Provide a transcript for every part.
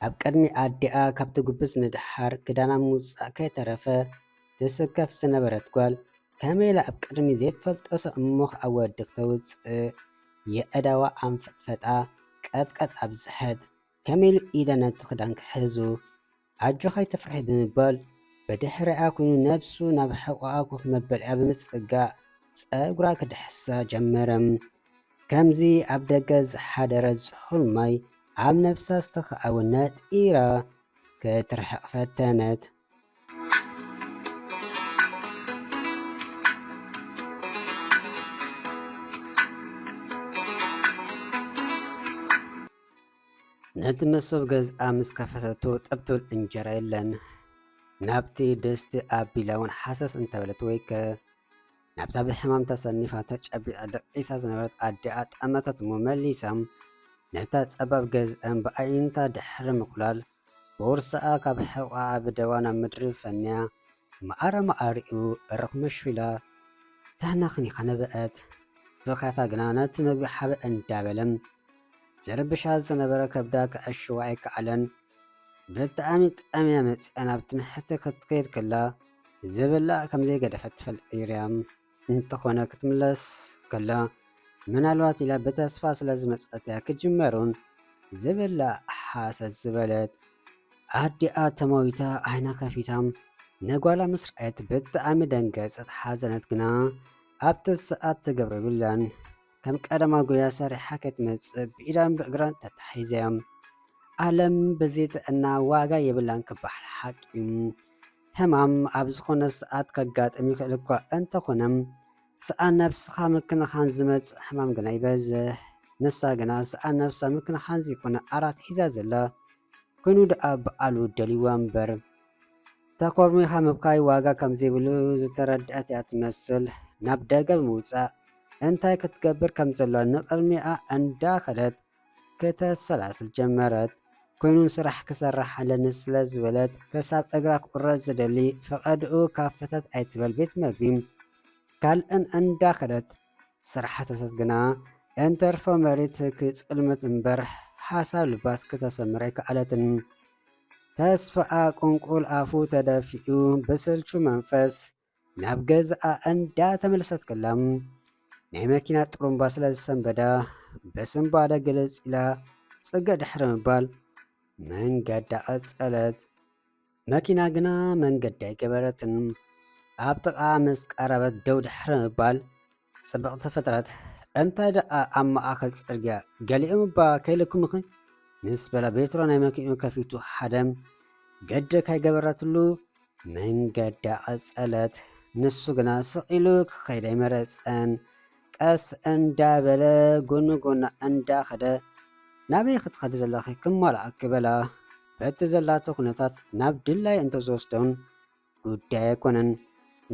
ኣብ ቅድሚ ኣዲኣ ካብ ትጉብዝ ንደሓር ክዳና ምውጻእ ከይተረፈ ትስከፍ ዝነበረት ጓል፣ ከመይ ኢላ ኣብ ቅድሚ ዘይትፈልጦ ሰብ እሞ ኸኣ ወዲ ክተውጽእ የእዳዋ ኣንፈጥፈጣ ቀጥቀጥ ኣብዝሐት። ከመይ ኢሉ ኢዳ ነቲ ክዳን ክሕዙ፣ ኣጆኺ ኣይትፍርሒ ብምባል ብድሕሪኣ ኮይኑ ነብሱ ናብ ሕቖኣ ኮፍ መበሊኣ ብምጽጋዕ ጸጉራ ክድሕሳ ጀመረ። ከምዚ ኣብ ደገ ዝሓደረ ዝሑል ማይ ኣብ ነብሳ ዝተኸኣወ ነጢራ ክትርሕቕ ፈተነት። ነቲ መሶብ ገዝኣ ምስ ከፈተቶ ጠብ ትብል እንጀራ የለን። ናብቲ ድስቲ ኣቢላ እውን ሓሰስ እንተበለት ወይከ ናብታ ብሕማም ተሰኒፋ ተጨቢጣ ደቂሳ ዝነበረት ኣዲኣ ጠመተት እሞ መሊሳ ነታ ጸባብ ገዝኣን ብኣዒንታ ድሕሪ ምኹላል ቦርሳኣ ካብ ሕቖኣ ብደዋ ናብ ምድሪ ፈንያ መኣረ መኣሪኡ እርኽ መሹ ኢላ ተህናኽኒኻ ነበዐት። ብኽያታ ግና ነቲ መግቢ ሓበ እንዳበለ ዝርብሻ ዝነበረ ከብዳ ክዕሽዋ ኣይከኣለን። ብጣዕሚ ጠምያ መጺኣ ናብ ትምህርቲ ክትከይድ ከላ ዝብላዕ ከም ዘይገደፈት ትፈልጥ ነይራ እያ። እንተኾነ ክትምለስ ከላ ምናልባት ኢላ ብተስፋ ስለ ዝመጸት እያ ክጅመር እውን ዝብላዕ ሓሰስ ዝበለት። ኣዲኣ ተማዊታ ዓይና ከፊታ ነጓላ ምስ ረኣየት ብጣዕሚ ደንገጸት፣ ሓዘነት ግና ኣብቲ ሰዓት ትገብሮ የብላን። ከም ቀደማ ጉያ ሰሪሓ ከይትመጽእ ብኢዳን ብእግራን ተታሒዘ። ኣለም ብዘይ ጥዕና ዋጋ የብላን ክበሃል ሓቂ እዩ። ሕማም ኣብ ዝኾነ ሰዓት ከጋጥም ይኽእል እኳ እንተኾነ፣ ሰኣን ነብስኻ ምክንኻን ዝመጽእ ሕማም ግና ይበዝሕ። ንሳ ግና ሰኣን ነብሳ ምክንኻን ዘይኮነ ኣራት ሒዛ ዘላ ኮይኑ ደኣ በዓሉ ደልይዋ እምበር። ተኮርሚኻ ምብካይ ዋጋ ከም ዘይብሉ ዝተረድአት እያ ትመስል። ናብ ደገ ብምውጻእ እንታይ ክትገብር ከም ዘለዋ ንቕድሚኣ እንዳኸደት ከተሰላስል ጀመረት። ኮይኑን ስራሕ ክሰርሕ ኣለኒ ስለ ዝበለት፣ ክሳብ እግራ ክቑረጽ ዝደሊ ፈቐድኡ ካብ ፈተት ኣይትበል ቤት መግቢ ካልእን እንዳኸደት ስራሕተታት ግና እንተርፎ መሬት ክጽልምት እምበር ሓሳብ ልባስ ክተሰምር ኣይከኣለትን። ተስፋኣ ቁንቁል ኣፉ ተደፊኡ ብስልቹ መንፈስ ናብ ገዛኣ እንዳተመለሰት ከላ ናይ መኪና ጥሩምባ ስለ ዝሰንበዳ ብስንባደ ግልጽ ኢላ ጽግዕ ድሕሪ ምባል መንገዳ ቀጸለት። መኪና ግና መንገዲ ኣይገበረትን። ኣብ ጥቓ ምስ ቀረበት ደው ድሕሪ ምባል ጽብቕቲ ፍጥረት፣ "እንታይ ደኣ ኣብ መኣኸል ጽርግያ ገሊኦም እባ ከይልኩምኺ?" ምስ በላ ቤትሮ ናይ መኪንኡ ከፊቱ ሓደ ገደ ካይገበረትሉ መንገዳ ቀጸለት። ንሱ ግና ስቕ ኢሉ ክኸይድ ኣይመረጸን። ቀስ እንዳበለ ጎኒ ጎና እንዳኸደ፣ "ናበይ ክትኸዲ ዘለኺ ክማልኣኪ?" በላ። በቲ ዘላቶ ኩነታት ናብ ድላይ እንተዝወስዶን ጉዳይ ኣይኮነን።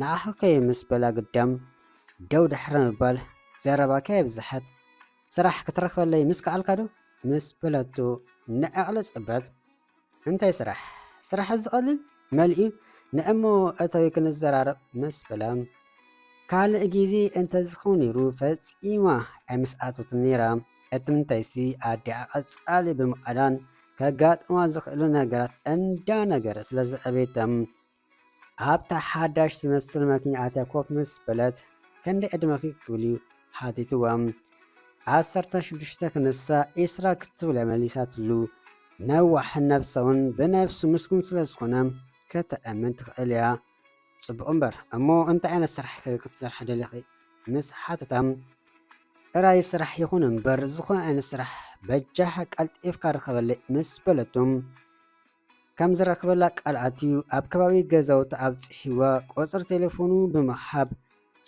"ንዓኺ ከ?" ምስ በላ ግዳም ደው ድሕሪ ምባል፣ "ዘረባኪ የብዝሐት፣ ስራሕ ክትረኽበለይ ምስ ከኣልካ ዶ?" ምስ በለቶ ንዕቕሊ ጽበት፣ "እንታይ ስራሕ? ስራሕ እዚ ቀሊል መሊኡ፣ ንእሞ እተዊ ክንዘራረብ" ምስ በላ፣ ካልእ ግዜ እንተዝኸውን ነይሩ ፈጺማ ኣይምስኣተትን ነይራ። እቲ ምንታይሲ ኣዲኣ ቀጻሊ ብምቓዳን ከጋጥማ ዝኽእሉ ነገራት እንዳነገረ ስለ ዘዕበየታ፣ ኣብታ ሓዳሽ ትመስል መኪና ኣትያ ኮፍ ምስ በለት፣ "ክንደይ ዕድመኺ?" ክብል እዩ ሓቲትዋ። "ዓሰርተ ሽዱሽተ ክንሳ ዒስራ" ክትብል እያ መሊሳትሉ። ነዋሕን ነብሳውን ብነብሱ ምስጉን ስለ ዝኾነ ከተእምን ትኽእል እያ። "ጽቡቕ እምበር፣ እሞ እንታይ ዓይነት ስራሕ ከ ክትሰርሒ ደሊኺ?" ምስ ሓተታ፣ "እራይ ስራሕ ይኹን እምበር፣ ዝኾነ ዓይነት ስራሕ በጃኻ ቀልጢፍካ ርኸበለይ" ምስ በለቶ፣ ከም ዝረኽበላ ቃል ኣትዩ ኣብ ከባቢ ገዛውቲ ኣብጺሕዋ ቁጽሪ ቴሌፎኑ ብምሃብ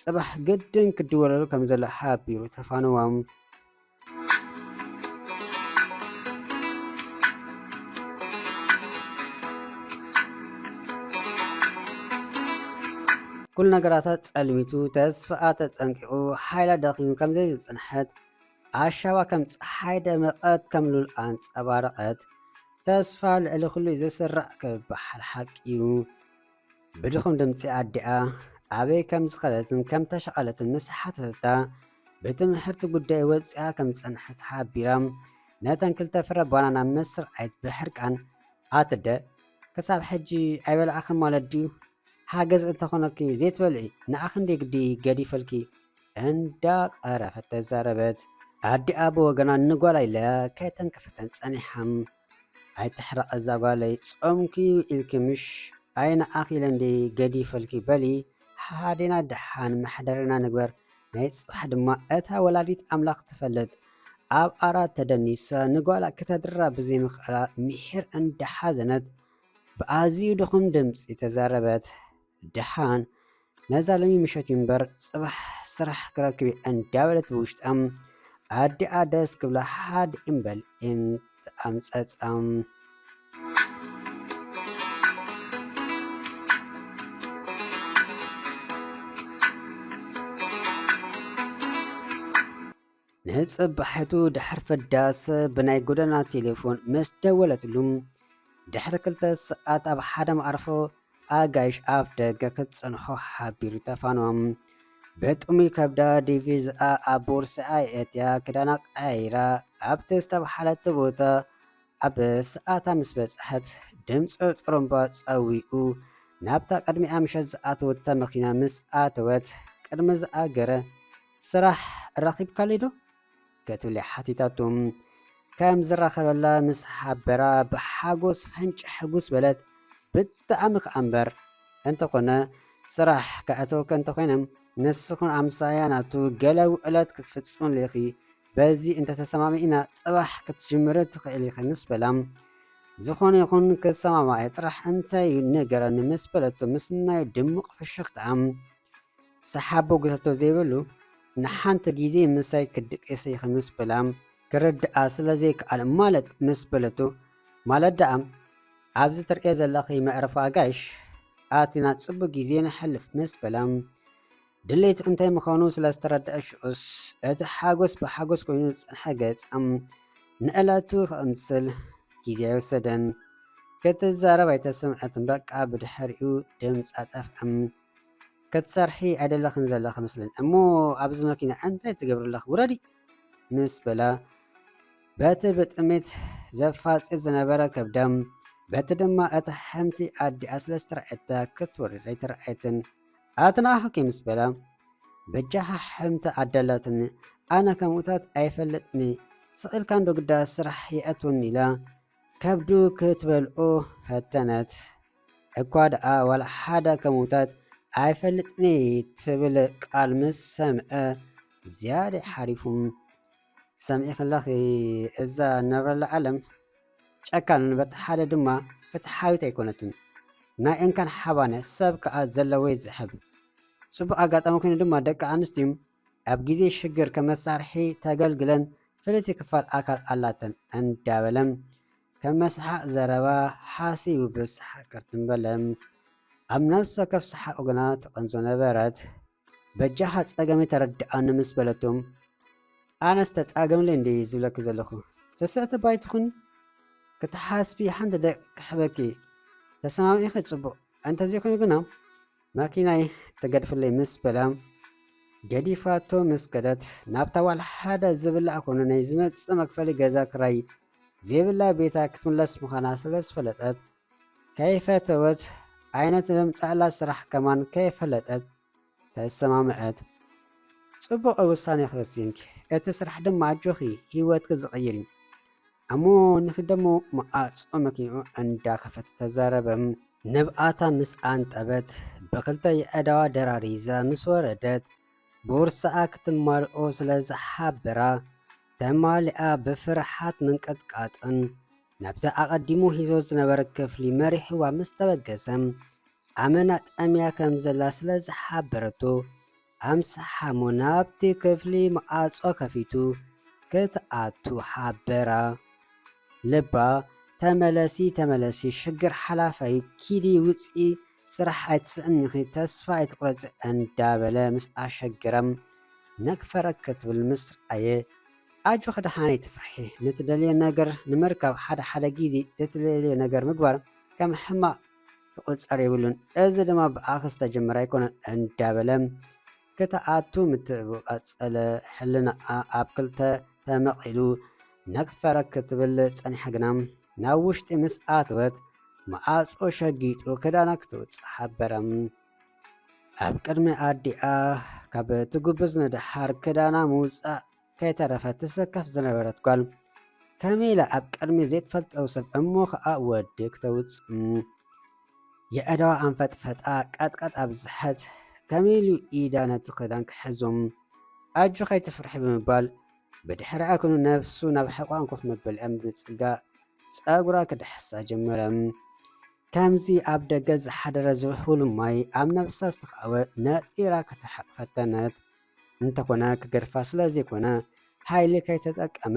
ጽባሕ ግድን ክድወለሉ ከም ዘሎ ሓቢሩ ተፋነዋ። ኩሉ ነገራታ ጸልሚቱ፣ ተስፋኣ ተጸንቂቑ፣ ሓይላ ደኺሙ ከም ዘይዝጽንሐት፣ ኣሻዋ ከም ጸሓይ ደመቐት፣ ከም ሉል ኣንጸባረቐት። ተስፋ ልዕሊ ኩሉ እዩ ዝስራዕ ክበሃል ሓቂ እዩ። ብድኹም ድምጺ ኣዲኣ ኣበይ ከም ዝኸደትን ከም ተሸቐለትን ምስ ሓተተታ፣ ብትምህርቲ ጉዳይ ወጺኣ ከም ዝጸንሐት ሓቢራ፣ ነተን ክልተ ፍረ ባናና ምስ ረኣየት ብሕርቃን፣ ኣትደ፣ ክሳብ ሕጂ ኣይበላዕኽን ማለት ድዩ? ሓገዝ እንተኾነኪ ዘይትበልዒ፣ ንኣኽንዲ ግዲ ገዲፈልኪ፣ እንዳቐረፈት ተዛረበት። ኣዲኣ ብወገና ንጓላ ኢላ ከይተንከፈተን ጸኒሓ፣ ኣይትሕረቕ እዛ ጓለይ፣ ጾምኪ ኢልኪ ምሽ? ኣይ ንኣኺ ኢለ እንዲ ገዲፈልኪ፣ በሊ ሓዴና ደሓን መሕደሪና ንግበር፣ ናይ ጽባሕ ድማ እታ ወላዲት ኣምላኽ ትፈልጥ። ኣብ ኣራት ተደኒሳ ንጓላ ክተድራ ብዘይምኽኣላ ምሒር እንዳሓዘነት ብኣዝዩ ድኹም ድምጺ ተዛረበት። ደሓን ነዛ ሎሚ ምሸት እዩ እምበር ጽባሕ ስራሕ ክረክብ እየ እንዳበለት ብውሽጣ ኣዲኣ ደስ ክብላ ሓደ እምበል እም ተኣምጸጻ። ንጽባሒቱ ድሕሪ ፍዳስ ብናይ ጎደና ቴሌፎን ምስ ደወለትሉ፣ ድሕሪ ክልተ ሰዓት ኣብ ሓደ መዓርፎ ኣጋይሽ ኣፍ ደገ ክትጸንሖ ሓቢሩ ተፋንዎም። ብጥሙይ ከብዳ ዲቪዝኣ ኣብ ቦርስኣ የእትያ፣ ክዳና ቀያይራ ኣብቲ ዝተባህለቶ ቦታ ኣብ ሰዓታ ምስ በጽሐት፣ ድምጺ ጥሩምባ ጸዊዑ ናብታ ቅድሚኣ ምሸት ዝኣተወታ መኪና ምስ ኣተወት፣ ቅድሚ ዝኣገረ፣ "ስራሕ ረኺብካለይ ዶ?" ክትብል እያ ሓቲታቶ። ከም ዝራኸበላ ምስ ሓበራ ብሓጎስ ፈንጭ ሕጉስ በለት። ብጣዕሚ ከኣ እምበር። እንተኾነ ስራሕ ከእተወከ እንተኾይነ ንስኹን ኣምሳያ ናቱ ገለ ውዕለት ክትፍጽምሉ ኢኺ። በዚ እንተተሰማሚዕና ጽባሕ ክትጅምሪ ትኽእሊ ኢኺ ምስ በላ፣ ዝኾነ ይኹን ክሰማማዕ ጥራሕ እንታይ እዩ ንገረኒ ምስ በለቶ ምስ ናይ ድሙቕ ፍሽኽታ ሰሓቦ ጉተቶ ዘይብሉ፣ ንሓንቲ ግዜ ምሳይ ክትድቅሲ ኢኺ ምስ በላ፣ ክርድኣ ስለ ዘይከኣለ ማለት ምስ በለቶ፣ ማለት ደኣ ኣብዚ ትርእዮ ዘለኺ መዕርፎ ኣጋይሽ ኣቲና ጽቡቕ ግዜ ነሕልፍ ምስ በላ፣ ድሌቱ እንታይ ምዃኑ ስለ ዝተረድአ ሽዑስ እቲ ሓጎስ ብሓጎስ ኮይኑ ዝጸንሐ ገጻ ንዕለቱ ክቕምስል ግዜ ኣይወሰደን። ክትዛረብ ኣይተሰምዐትን፣ በቃ ብድሕሪኡ ድምጻ ጠፍኣ። "ክትሰርሒ ኣይደለኽን ዘለኺ መስለኒ፣ እሞ ኣብዚ መኪና እንታይ ትገብሪ ኣለኺ? ውረዲ!" ምስ በላ፣ በቲ ብጥሜት ዘፋጽ ዝነበረ ከብዳ፣ በቲ ድማ እታ ሕምቲ ኣዲኣ ስለ ዝተራእየታ ክትወርድ ኣይተራእየትን። "ኣቲ ንኣኽኪ!" ምስ በላ፣ በጃኻ ሕምቲ ኣዳላትኒ፣ ኣነ ከምኡታት ኣይፈልጥኒ፣ ስቕ ኢልካ እንዶ ግዳ ስራሕ ይኣትወኒ ኢላ ከብዱ ክትበልዖ ፈተነት። እኳ ደኣ ዋላ ሓደ ከምኡታት ኣይፈልጥኒ ትብል ቃል ምስ ሰምዐ ዝያዳ ሓሪፉ። ሰሚዕኺ ኣለኺ፣ እዛ ንነብረላ ዓለም ጨካንን በቲ ሓደ ድማ ፍትሓዊት ኣይኮነትን። ናይ እንካን ሓባነ ሰብ ከኣ ዘለዎ ይዝሕብ። ጽቡቕ ኣጋጣሚ ኮይኑ ድማ ደቂ ኣንስትዮ ኣብ ግዜ ሽግር ከም መሳርሒ ተገልግለን ፍልይቲ ክፋል ኣካል ኣላተን እንዳበለ ከም መስሓቕ ዘረባ ሓሲቡ ብሰሓቕ ክርትም በለ። ኣብ ነፍሲ ወከፍ ሰሓቑ ግና ትቐንዞ ነበረት። "በጃኻ ጸገመይ ተረድኣኒ" ምስ በለቶ፣ "ኣነስ ተጻገምለይ እንድየ ዝብለኪ ዘለኹ። ስስዕቲ እባ ኣይትኹኒ። ክትሓስቢ ሓንቲ ደቂቕ ክሕበኪ። ተሰማሚዕኺ ጽቡቕ፣ እንተዘይኮይኑ ግና መኪናይ ትገድፍለይ" ምስ በላ፣ ገዲፋቶ ምስ ከደት፣ ናብታ ዋላ ሓደ ዝብላዕ ኮነ ናይ ዝመጽእ መክፈሊ ገዛ ክራይ ዘይብላ ቤታ ክትምለስ ምዃና ስለ ዝፈለጠት፣ ከይፈተወት፣ ዓይነት ዘምጽኣላ ስራሕ ከማን ከይፈለጠት ተሰማምዐት። "ጽቡቕ ውሳኔ ኢኺ ወሲንኪ፣ እቲ ስራሕ ድማ ኣጆኺ ህይወትኪ ዝቕይር እዩ። እሞ ንኺድ ደሞ" መዓጾ መኪንኡ እንዳኸፈተ ተዛረበ። ንብኣታ ምስ ኣንጠበት፣ ብኽልተ የእዳዋ ደራሪዛ ምስ ወረደት፣ ቦርሳኣ ክትማልኦ ስለ ዝሓበራ፣ ተማሊኣ ብፍርሓት ምንቅጥቃጥን ናብቲ ኣቐዲሙ ሒዞ ዝነበረ ክፍሊ መሪሕዋ ምስ ተበገሰ፣ ኣመና ጠምያ ከም ዘላ ስለ ዝሓበረቶ፣ ኣምስሓሞ ናብቲ ክፍሊ መዓጾ ከፊቱ ክትኣቱ ሓበራ። ልባ፣ "ተመለሲ፣ ተመለሲ፣ ሽግር ሓላፋይ፣ ኪዲ ውጺ፣ ስራሕ ኣይትስእኒ ኢኺ፣ ተስፋ ኣይትቑረጺ" እንዳበለ ምስ ኣሸገረ፣ ነግ ፈረግ ክትብል ምስ ረኣየ፣ "ኣጆኺ ደሓን ኣይትፍርሒ፣ ንትደልዮ ነገር ንምርካብ ሓደ ሓደ ግዜ ዘይትደልዮ ነገር ምግባር ከም ሕማቕ ክቑጸር የብሉን፣ እዚ ድማ ብኣኺ ዝተጀመረ ኣይኮነን" እንዳበለ ክትኣቱ ምትእብባዕ ቀጸለ። ሕልናኣ ኣብ ክልተ ተመቒሉ፣ ነቕፈረ ክትብል ጸኒሓ ግና፣ ናብ ውሽጢ ምስ ኣተወት፣ መኣጾ ሸጊጡ ክዳና ክትውጽእ ሓበረ። ኣብ ቅድሚ ኣዲኣ ካብ ትጉብዝ ንደሓር ክዳና ምውጻእ ከይተረፈ ትስከፍ ዝነበረት ጓል፣ ከመይ ኢላ ኣብ ቅድሚ ዘይትፈልጦ ሰብ እሞ ኸኣ ወዲ ክተውጽእ? የእዳዋ ኣንፈጥፈጣ ቀጥቀጥ ኣብዝሐት። ከመይ ኢሉ ኢዳ ነቲ ክዳን ክሕዞም? ኣጆኺ ኣይትፍርሒ ብምባል ብድሕሪኣ ኩኑ ነብሱ ናብ ሕቋን ኮፍ መበሊኣን ብምጽጋእ ጸጉራ ክድሕሳ ጀመረ። ከምዚ ኣብ ደገ ዝሓደረ ዝሑል ማይ ኣብ ነብሳ ዝተኻወ ነጢራ ክትርሕቕ ፈተነት። እንተኾነ ክገድፋ ስለ ዘይኮነ፣ ሓይሊ ከይተጠቀመ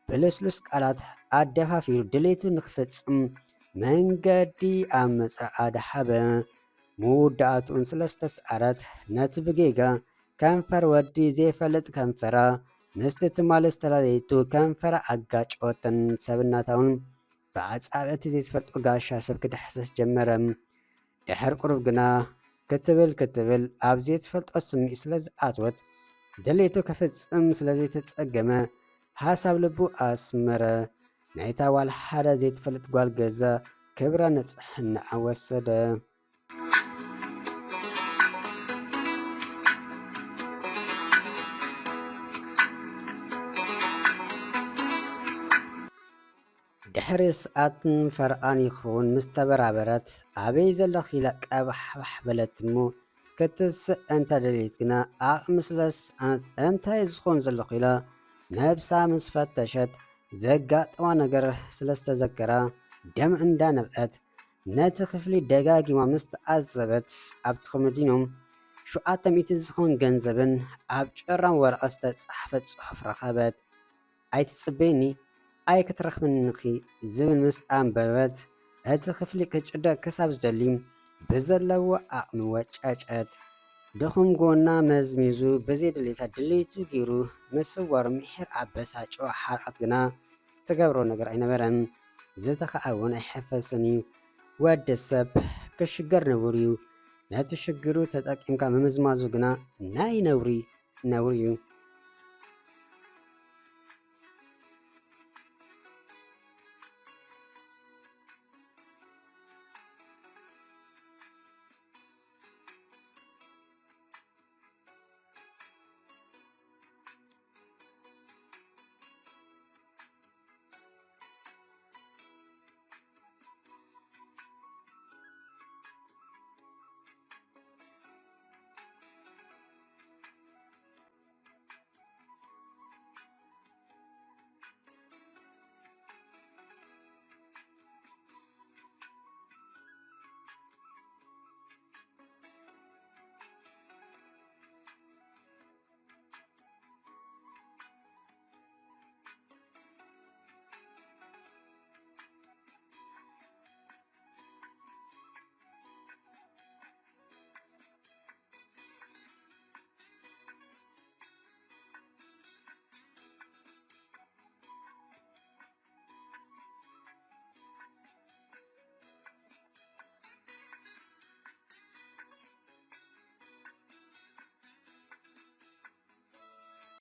ብልስሉስ ቃላት ኣደፋፊሩ ድሌቱ ንክፍጽም መንገዲ ኣብ ምጽራኣ ደሓበ። መወዳእትኡን ስለ ዝተስኣረት፣ ነቲ ብጌጋ ከንፈር ወዲ ዘይፈልጥ ከንፈራ ምስቲ ትማሊ ዝተላለየቱ ከንፈራ ኣጋጨወተን። ሰብነታ እውን ብኣጻብዕቲ ዘይትፈልጦ ጋሻ ሰብ ክድሕሰስ ጀመረ። ድሕሪ ቁሩብ ግና ክትብል ክትብል ኣብ ዘይትፈልጦ ስምዒት ስለ ዝኣትወት፣ ድሌቱ ክፍጽም ስለ ዘይተጸገመ፣ ሓሳብ ልቡ ኣስመረ። ናይታ ዋላ ሓደ ዘይትፈልጥ ጓል ገዛ ክብራ ንጽሕናኣ ወሰደ። ድሕሪ ሰዓትን ፈረቓን ይኸውን ምስ ተበራበረት፣ ኣበይ ዘለኺ ኢላ ቀባሕባሕ በለት እሞ፣ ክትስእ እንተ ደልየት ግና ዓቕሚ ስለ ዝሰኣነት፣ እንታይ ዝኸውን ዘለኹ ኢላ ነብሳ ምስ ፈተሸት፣ ዘጋጠማ ነገር ስለ ዝተዘከራ፣ ደም እንዳ ነብዐት፣ ነቲ ክፍሊ ደጋጊማ ምስ ተዓዘበት፣ ኣብቲ ኮመዲኖ ሸውዓተ ሚእቲ ዝኸውን ገንዘብን ኣብ ጭራም ወረቐት ዝተጻሕፈ ጽሑፍ ረኸበት። "ኣይትጽበይኒ፣ ኣይክትረኽብንኺ" ዝብል ምስ ኣንበበት፣ እቲ ክፍሊ ክጭደቕ ክሳብ ዝደሊ ብዘለዎ ዓቕሚ ወጨጨት። ድኹም ጎና መዝሚዙ ብዘይድሌታ ድሌቱ ገይሩ ምስዋሩ ምሒር ኣበሳጭኦ ሓርቓት ግና ትገብሮ ነገር ኣይነበረን። ዝተኻዕወን ኣይሕፈስን እዩ። ወዲ ሰብ ክሽገር ነውር እዩ። ነቲ ሽግሩ ተጠቂምካ ምምዝማዙ ግና ናይ ነውሪ ነውሪ እዩ።